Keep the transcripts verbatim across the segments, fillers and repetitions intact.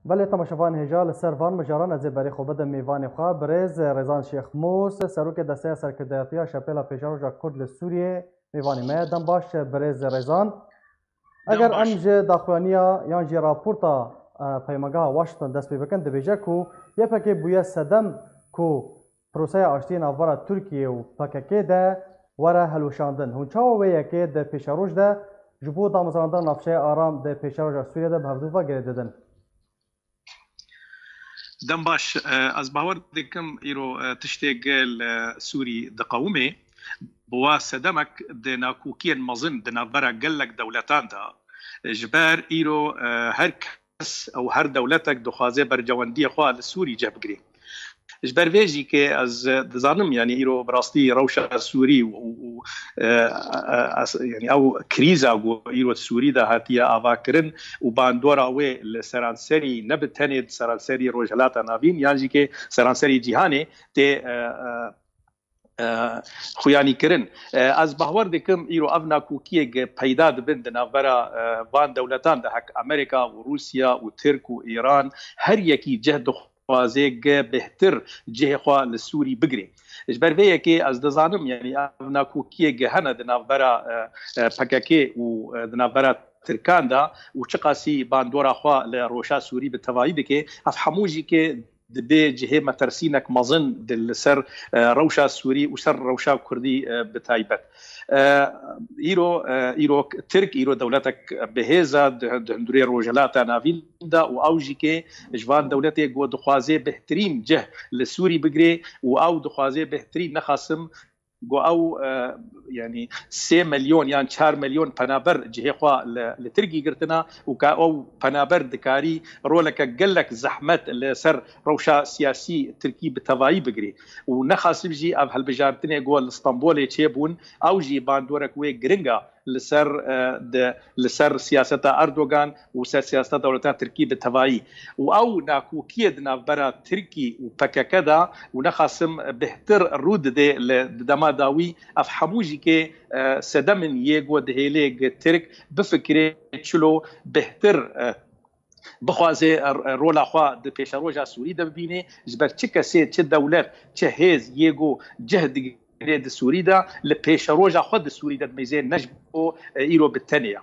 Belê temaşevan hêja li ser van mijaran ez ê berê xwe bidim mêvanê xwe, birêz Rêzan Şêxmûs, serokê Desteya Serkirdayetiya Şepêla Pêşeroja Kurd li Sûriyê, mêvanê me ye. Dem baş birêz Rêzan. Eger em ji daxuyaniya yan jî raporta, e, peymageha Washington dest pê bikin, dibêje ku Y P G bûye sedem ku proseya aştiyê navbera Tirkiye û P K K de were hilweşandin. Hûn çawa wê yekê di pêşeroj de ji bo damezrandina navçeya aram di pêşeroja Sûriye de bi hevdû ve girê didin? Dem baş, e, ez bawer dikim îro, e, tiştê gel, e, Sûrî diqewimê. Bi wa sedemek di nakokiyên mezin di navbera gelek dewletan de, e, ji ber îro, e, her kes û her dewletek dixwaze bercewendiyê xwe li Sûrî cih bigire. Ji ber vê jî ke ez dizanim, yanî îro bi rastî rewşa Sûrî û, û, û, e, e, es-, yanî ew krîza ku îro di Sûrî de hatiye avakirin û bandora wê li seranserî, ne bi tenê di seranserî Rojhilata Navîn, yan jî ke seranserî cîhanê tê, e, e, e, xuyanî kirin. E, ez bawer dikim îro ev nakokiyê ke peyda dibin di navbera, e, van dewletan de, hek Amerîka û Rûsya û Tirk û Îran, her yekî cih dixwaze ke bêhtir cihê xwe li Sûrî bigire. Ji ber vê yekê ez dizanim, yanî ev nakokiyê ke hene di navbera, e, e, P K K û, e, di navbera Tirkan de û çiqasî bandora xwe li rewşa Sûrî bi tevayî dike, ev hemû jî ke dibê cihê metirsînek mezin di li ser, e, rewşa Sûrî û ser rewşa Kurdî, e, bi taybet. E, îro, e, îro Tirk îro dewletek bihêz e di, di hundirê Rojhilata Navîn de û ew jî ke ji van dewletê ku dixwaze bêhtirîn cih li Sûrî bigire û ew dixwaze bêhtirîn nexasim ku ew, e, yanî sê milyon yan çar milyon penaber cihê xwe li, li Tirkî girtina û ka ew penaber dikarî roleke gelek zehmet li ser rewşa siyasî Tirkî bi tevayî bigirî. Û nexasim jî ev hilbijartinê ku li Stenbolê çêbûn, ew jî bandorek wê giring e li ser, e, di, li ser siyaseta Erdogan û ser siyaseta dewleta Tirkî bi tevayî. Û ew nakokiyê di navbera Tirkî û P K K de û nexasim bêhtir rû dide li, di dema dawî, ev hemû jî ke, e, sedemên yê ku dihêlê gi Tirk bifikire çilo bêhtir, e, bixwaze, e, rola xwe di pêşeroja Sûrî de bibîne, ji ber çi kesê, çi dewlet, çi hêz yê ku cih digire di Sûrî de, li pêşeroja xwe di Sûrî de dimeyze, ne ji bo, e, îro bi tenê ye.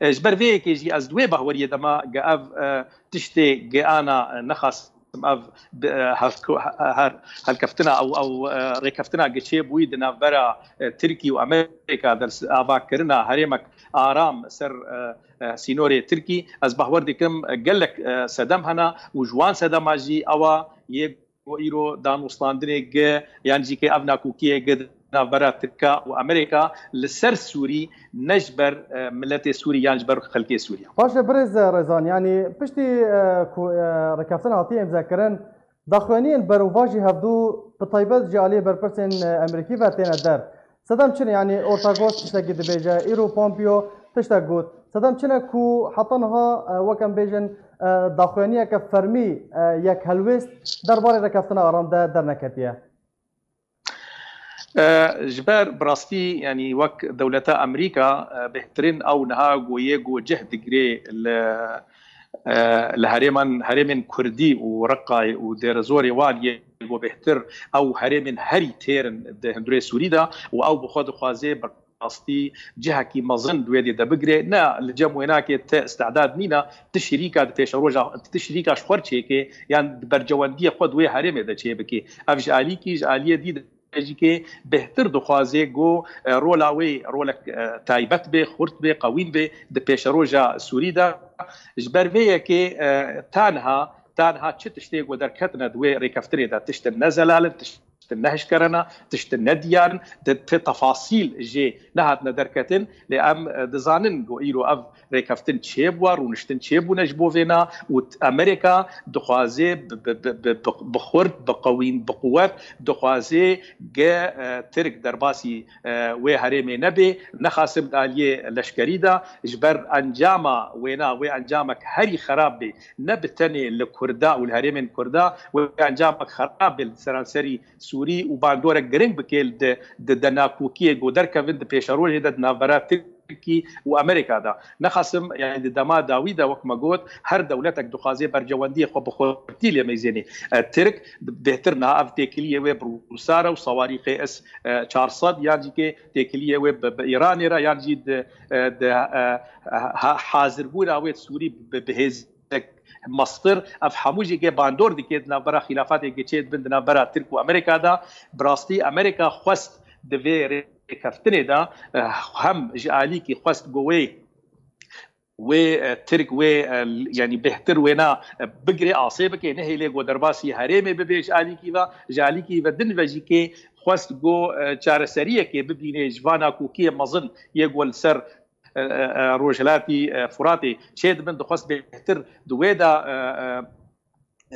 E, ji ber vê yekê jî ez di wê bahweriyê de me ge ev, e, tiştê ge ana, e, nexasim ev bi, e, hevku-, he-, her helkeftina ew, ew, e, rêkeftina ge çêbûyî di navbera, e, Tirkî û Amerîka de li s-, avakirina herêmek aram ser, e, e, sînorê Tirkî, ez bahwer dikim, e, gelek, e, sedem hene û ji wan sedema jî ewa yê ku îro danûstandinê ge yan jî ke ev nakokiyê ge di navbera Tirka û Amerîka li ser Sûrî ne ji ber, e, miletê Sûrî yan ji ber xelkê Sûrî. Baş e, birêz Rêzan, yanî piştî, e, ku, e, rêkeftin hatiye îmzekirin, daxuyaniyên berovajî hevdû bi taybet ji aliyê berpirsên, e, Amerîkî ve têne der. Sedem çi ne? Yanî orta goz tiştekî dibêje, îro Pompeo tiştek got. Sedem çi ne ku heta niha, e, wek em bêjin, e, daxuyaniyeke fermî, e, yek helwêst derbarê rêkeftina aram de derneketiye? E, ji ber bi rastî, yanî wek dewleta Amerîka, e, bêhtirîn ew niha ku yê ku cih digirê li, e, li herêman, herêmên Kurdî û Reqayê û Dêrezorê wan yê ku bêhtir ew herêmên herî têr in di hundirê Sûrî de û ew bi xwe dixwaze bi rastî cihekî mezin di wê dê de bigire. Ne li cem wênakê ti îstidad nîne, ti şirîka di pêşeroja, ti şirîka ji xwe çêke yan di bercewendiyê xwe di wê herêmê de çêbike. Ev ji alîkî, ji aliyê dî de jî ke bêhtir dixwaze ku, e, rola wê rolek, e, taybet be, xurt be, qewîn be di pêşeroja Sûrî de. Ji ber vê yekê, e, ta niha, ta niha çi tiştê ku derketine di wê rêkeftinê de tiştin ne zelal in, tişt tiştin ne hişkerana, tiştin ne diyar in, ti, ti tefasîl jê nehatine derketin, lê em, e, dizanin ku îro ev rêkeftin çêbûwa, rûniştin çêbûne ji bo vêna û t-, Amerîka dixwaze bi, bi, bi, bi, bi, bi xurt, bi qewîn, bi quwet, dixwaze ge, e, Tirk derbasî, e, wê herêmê nebe, nexasim di aliyê leşkerî de, ji ber encama wêna, wê encamek herî xerab be, ne bi tenê li Kurda û li herêmên Kurda, wê encamek xerab be li seranserî Sûrî û bandorek giring bike li di, di denakokiyê ku derkevin di pêşerojê de di navbera Tirk Tirkî û Amerîka de. Nexasim, yani di dema dawî de wek me got, her dewletek dixwaze bercewendiyê xwe bi xurtî lê meyzênê. E, Tirk bêhtir niha ev têkiliyê wê bi Rûsa re û sawarîxê S çar sed yan jî kê têkiliyê wê bi, bi Îranê re yan jî di, e, di, e, ha-, hazirbûna wê Sûrî bi, bi hêzek mestir, ev hemû jî kê bandor dike di navbera xîlafatê kê çê dibin di navbera Tirk û Amerîka de. Bi rastî Amerîka xwest di vê rêkeftinê de, e, hem ji alîkî xwest ku wê, wê, e, Tirk wê, e, yani bêhtir wêna, e, bigirê asê bike, nehêlê ku derbasî herêmê bibe ji alîkî ve, ji alîkî ve din ve jî kê xwest ku, e, çareseriyekê bibînê ji va nakokiyê mezin yê ku li ser, e, e, e, rojhilatî, e, Furatê çê dibin, dixwest bêhtir di wê de, e,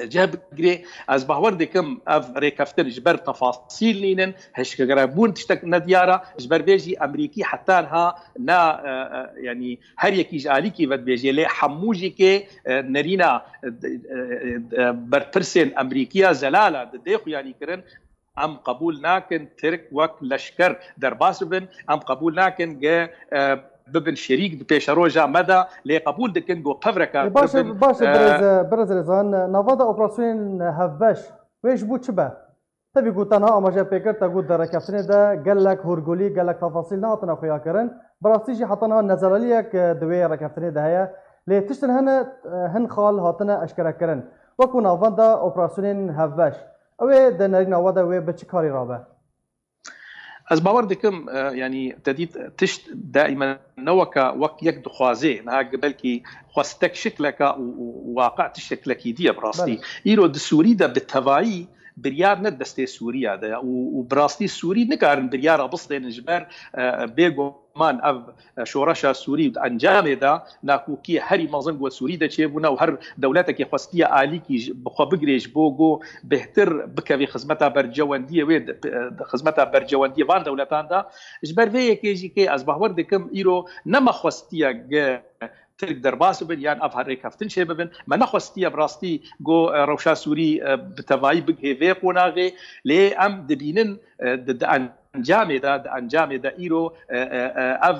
e, cih bigirê. Ez bawer dikim ev rêkeftin ji ber tefasîl nînin, hişkirebûn tiştek nediyar e. Ji ber vê jî Amerîkî heta niha na, e, e, yanî her yekî ji alîkî ve dibêjê, lê hemû jî kê, e, nerîna, e, e, e, berpirsên Amerîkiya zelal e, di dê xuyanî kirin. Em qebûl nakin Tirk wek leşker derbas bibin. Em qebûl nakin ge, e, bibin şerîk di pêşeroja me de, lê qebûl dikin ku pevreka E, baş e, birbin, baş e, e, birêz, e, birêz Rêzan, nava de operasyonên hevbeş, wê ji bo çi be? Tevî ku te niha amaje pê kir, te got di rêkeftinê de gelek hûrgulî, gelek tefasîl nehatine xuya kirin. Bi rastî jî heta niha nezelaliyek, e, di wê rêkeftinê de heye. Lê tiştin hene, e, hin xal hatine eşkere kirin. Wekû navenda operasyonên hevbeş. Ew ê di nerîna we de wê bi çi karî rabe? Ez bawer dikim, e, yanî te dît tişt daîmen ne weke wek yek dixwazê, niha belkî xwestek şikleka û, û, û waqe tişt şiklekî diye bi rastî. Belê. Îro di Sûrî de bi tevayî biryar ne destê Sûriya de ye û, û bi rastî Sûrî nikarin biryara bistênin ji ber, e, bêguman ev, e, şoreşa Sûrî di encamê de nakokiyê herî mezin ku Sûrî de çêbûne û her dewletekê xwestiye alîkî ji, bi xwe bigirê ji bo ku bêhtir bikevê xizmeta bercewendiyê wê, xizmeta bercewendiyê van dewletan de. Ji ber vê yekê jî kê ez bawer dikim îro ne me xwestiye ge Tirk derbas bibin yan ev rêkeftin çê bibin. Me nexwestiye bi rastî ku, e, rewşa Sûrî, e, bi tevayî bigihê vê qonaxê. Lê em dibînin, e, di, di encamê de, di encamê de îro, e, e, e, ev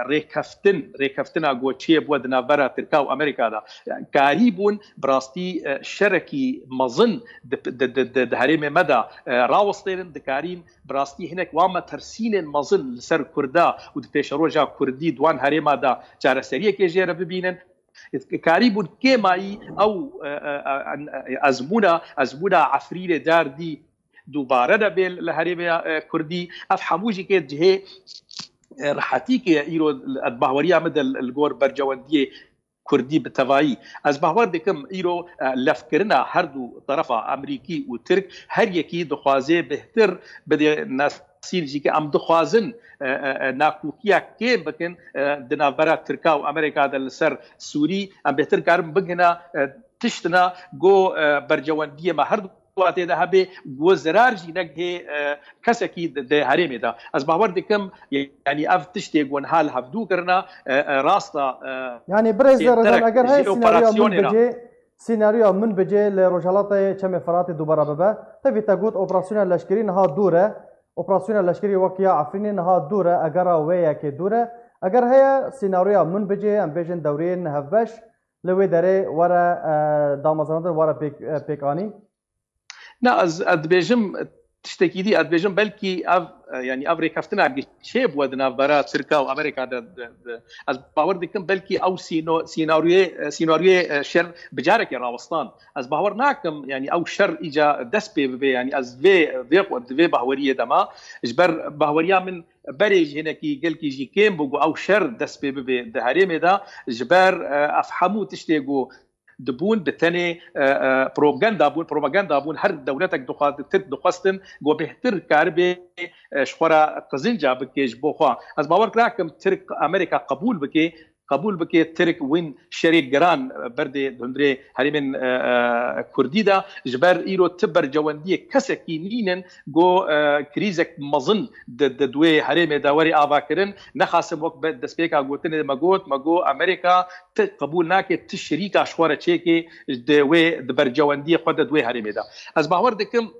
rêkeftin, rêkeftina ku çêbû di navbera Tirka û Amerîka de, yani, karî bûn bi rastî, e, şerekî mezin di, di, di, di, di herêmê me de, e, rawestênin, dikarîn bi rastî hinek wan metersînên mezin li ser Kurda û di pêşeroja Kurdî di wan herêma de çareseriyekê jê re bibînin. Karî bûn kêmayî ew, e, e, e, ezmûna, ezmûna Efrînê derdî dubare de bê li herêmê, e, Kurdî. Ev hemû jî kê cihê, e, rehetî kê îro, e, bahweriya min de li gor bercewendiyê Kurdî bi tevayî. Ez bawer dikim îro, e, lefkirina her du terefa Amerîkî û Tirk her yekî dixwaze bêhtir bidê nesîl jî ke em dixwazin, e, e, e, nakokiya kêm bikin, e, di navbera Tirka û Amerîka de li ser Sûrî, em bêhtir karin bigihina, e, tiştina ku, e, bercewendiyê me her du watê de hebe, ku zirar jî negihê, e, kesekî di, di herêmê de. Ez bawer dikim, yanî ev tiştê ku niha li hevdû kirina, e, e, rasta, e, Yanî birêz çêtir Rezan, eger heye ji sînaryoya min operasyonê re. bicê, sînaryoya min bicê li Rojhelatê Çemê Firatê dubara bibe, tevî te got operasyona leşkerî niha dûr e. Operasyona leşkerî wek ya Efrînê niha dûr e, egera wê yekê dûr e. Eger heye sînaryoya min bicê, em bêjin dewriyên hevbeş, li wê derê were, e, damezrandin were pêk, e, pêkanîn? Na, ez, ez dibêjim tiştekî dî, ez dibêjim belkî ev, e, yanî ev rêkeftina çê bû di navbera Tirka û Amerîka de, de, de. Ez bawer dikim belkî ew sîno-, sînaryoyê, e, sînaryoyê, e, şer bi carekê rawestan. Ez bawer nakim, yanî ew şer îca dest pê bibe, yanî ez vê, vê, di vê bahweriyê de ma. Ji ber bahweriya min berê jî hinekî gelkî jî kêm bû ku ew şer dest pê bibe di herêmê de. Ji ber, e, ev hemû tiştê ku dibûn bi tenê, e, e, propaganda bûn, propaganda bûn. Her dewletek dixwest, Tirk dixwestin ku bêhtir karibe, e, ji xwe re qizinca bike ji bo xwe. Ez bawer nakim Tirk, Amerîka qebûl bike, qebûl bike Tirk win şerê giran, e, berdê hundirê herêmên, e, e, Kurdî de. Ji ber îro ti bercewendiyê kesekî nînin ku, e, krîzek mezin di, di, di wê herêmê de were avakirin. Nexasim wek be-, destpêka gotinê me got, me got Amerîka ti qebûl nake, ti şirîka ji xwe re çêke di wê, di bercewendiyê xwe de di wê herêmê de. Ez bawer dikim,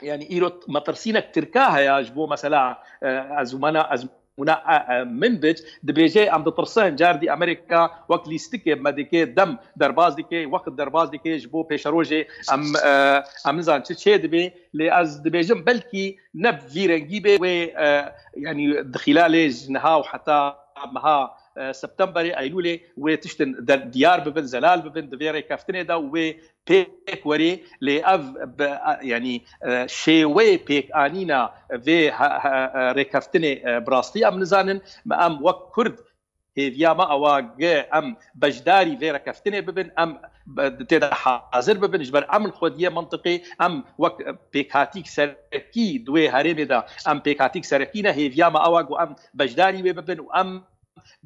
yani îro metirsînek Tirka heye ji bo mesela, e, ezmûna, ez-, Hûna, e, e, Minbic dibêje, em ditirsin, cardî Amerîka wek lîstikê me dike, dem derbas dike, wext derbas dike ji bo pêşerojê. Em, e, em nizanin çi çê dibe, lê ez dibêjim belkî ne bi vî rengî be wê, e, yanî di xîlalê ji niha û heta meha, e, Septemberê, Eylûlê wê tiştin der-, diyar bibin, zelal bibin di vê rêkeftinê de û wê pêk werê, lê ev bi, yanî, e, şêweyê pêkanîna vê he-, he-, e, rêkeftinê, e, bi rastî em nizanin, me em wek Kurd hêviya me ewa ge em beşdarî vê rêkeftinê bibin, em be-, tê de hazir bibin, ji ber em li xwediyê mentiqê, em wek pêkhatîk serekî di wê herêmê de, em pêkhatîk serekî ne, hêviya me ewa ku em beşdarî wê bibin û em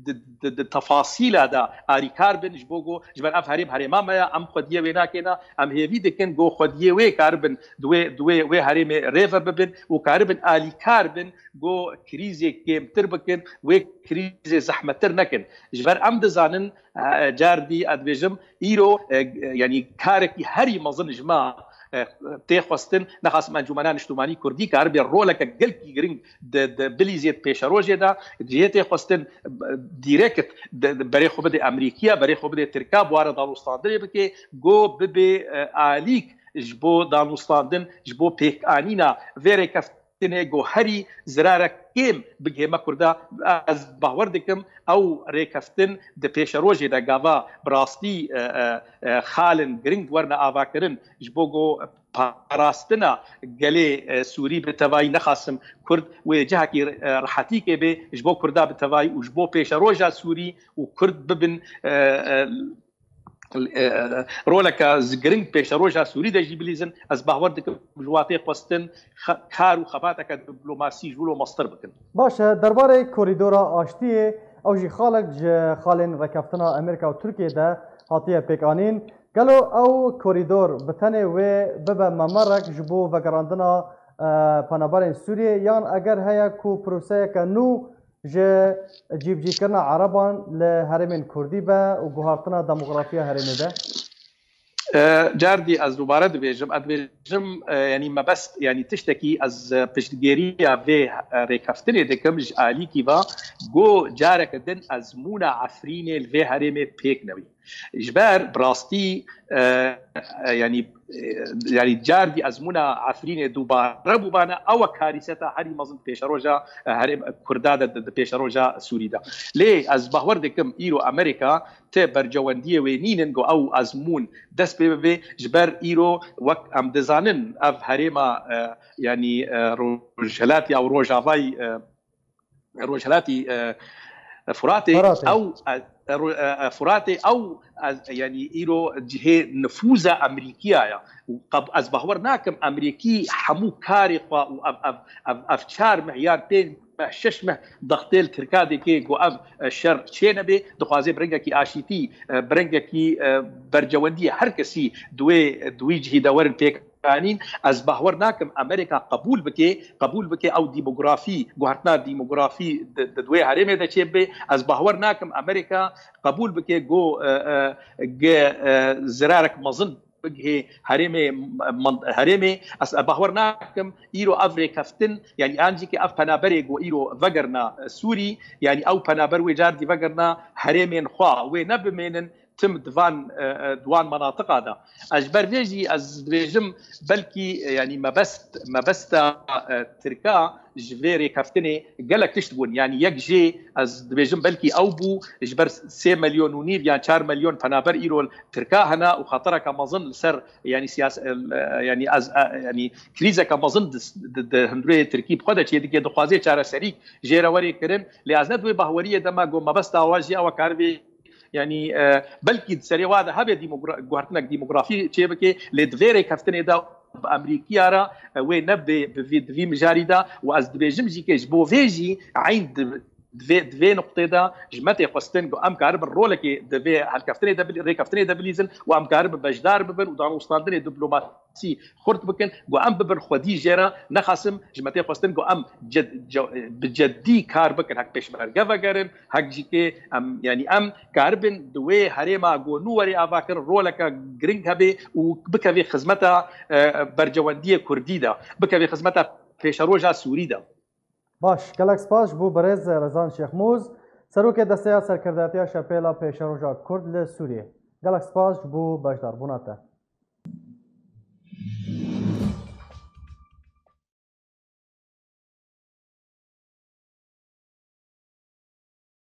di, di, di tefasîla de arîkar bin ji bo ku, ji ber ev herêm herêma me ya, em xwediyê wê nakêna, em hêvî dikin ku xwediyê wê karibin di wê, di wê, wê herêmê rêve bibin û karibin alîkar bin ku krîzê kêmtir bikin, wê krîzê zehmettir nekin. Ji ber em dizanin, e, cardî ez dibêjim, îro, e, yanî karekî herî mezin ji me, e, tê xwestin, nexasim Encûmena Niştimanî Kurdî karibe roleke gelkî giring di, di bilîzê pêşerojê de, cihê tê xwestin, e, dîrekt di, di berê xwe bide Amerîkiya, berê xwe bide Tirka, bi ware danûstandinê bike, go bibe, e, alîk ji bo danûstandin, ji bo pêkanîna vê rêkeftinê, go herî zirarek kêm bigihê me Kurda. Ez bawer dikim, ew rêkeftin di pêşerojê de gava bi rastî, e, e, e, xalin giring werine avakirin, ji bo go parastina gelê, e, Sûrî bi tevayî nexasim Kurd wê cihekî, e, rehetîkê bê ji bo Kurda bi tevayî û ji bo pêşeroja Sûrî û Kurd bibin, e, e, e, roleke zi-, giring pêşeroja Sûrî de jî bilîzin. Ez bawer dikim ji watê xwestin xe-, kar û xebateke diplomasî ji wilo mestir bikin. Baş e, derbarê korîdora aştiyê, ew jî xalek ji xalên rêkeftina Amerîka û Tirkiyê de hatiye pêkanîn. Gelo ew korîdor bi tenê wê bibe memerek ji bo vegerandina, e, penaberên Sûriyê, yan eger heye ku proseyeke nû ji cîbicîkirina Ereban li herêmên Kurdî be û guhartina demografiya herêmê be? E, cardî ez dubare dibêjim, ez dibêjim, e, yanî mebest, yanî tiştekî ez, e, piştgêriya vê, e, rêkeftinê dikim ji alîkî ve, go careke din ezmûna Efrînê li vê herêmê pêk newî. Ji ber bi rastî, e, e, yanî, e, yanî cardî ezmûna Efrînê dubare bûbane, ew e karîseta herî mezin di pêşeroja, e, herêm Kurda de, di, di pêşeroja Sûrî de. Lê ez bawer dikim îro Amerîka ti bercewendiyê wê nînin ku ew ezmûn dest pê bibe, ji ber îro wek em dizanin ev herêma, e, yanî, e, Rojhilatê ew Rojavayî, e, Rojhilatî, e, Furatê, Furatê. Ew, e, e, Ro-, e, e, Furatê, ew, e, yanî îro cihê nifûza Amerîkiya ya. Û qab-, ez bawer nakim Amerîkî hemû karê xwe û ev, ev, ev, ev çar meh yan pênc meh, şeş meh dextê li Tirka dike ku ev, e, şer çê nebe, dixwaze bi rengekî aşîtî, e, bi rengekî, e, bercewendiyê her kesî di wê, di wî cihî de werin pêk anîn. Ez bawer nakim Amerîka qebûl bike, qebûl bike ew demografî, guhertina demografî di, di, di wê herêmê de çêbibe. Ez bawer nakim Amerîka qebûl bike go, e, e, ge, e, zirarek mezin bigihê herêmê, man-, herêmê. Ez bawer nakim îro ev rêkeftin, yanî an jî ke ev penaberê go îro vegerna, e, Sûrî, yanî ew penaber wê cardî vegerna herêmên xwe, wê nebimênin tim di van, e, e, di wan menatiqa de. Ez ji ber vê jî ez dibêjim belkî, e, yanî mebest, mebesta, e, Tirka ji vê rêkeftinê gelek tişt bûn. Yanî yek jê ez dibêjim belkî ew bû, ji ber sê milyon û nîv yan çar milyon penaber îro li Tirka hene û xetereke mezin li ser, yanî siyas-, e, yanî ez, e, yanî krîzeke mezin di, di, di hundirê Tirkî bi xwe de çêdike, dixwaze çareserî jê re were kirin. Lê ez ne di wê bahweriyê de me got mebesta wa jî ew e karibê Yanî, e, belkî di serê wa de hebe demogra-, guhertinek demografî çêbike, lê di vê rêkeftinê de bi Amerîkiya re, e, wê nebe bi vî, di vî mijarî de û ez dibêjim jî ke ji bo vê jî eyn di, di vê, di vê nuqtê de ji me tê xwestin ku em karibin rolekê di vê helkeftinê de bil-, rêkeftinê de bilîzin û em karibin beşdar bibin û danûstandinê diplomat sî xurt bikin, ku em bibin xwedî jê re, nexasim ji me tê xwestin ku em ced-, ce-, bi ceddî kar bikin, hek pêşmerge vegerin, hek jî kê em, yanî em karibin di wê herêma ku nû werê avakirin roleke giring hebe û bikevê xizmeta, e, bercewendiyê Kurdî de, bikevê xizmeta pêşeroja Sûrî de. Baş, gelek spas ji bo birêz Rezan Şêxmûz, serokê Desteya Serkirdatiya Şepêla Pêşeroja Kurd li Sûriyê. Gelek spas ji bo beşdarbûna te.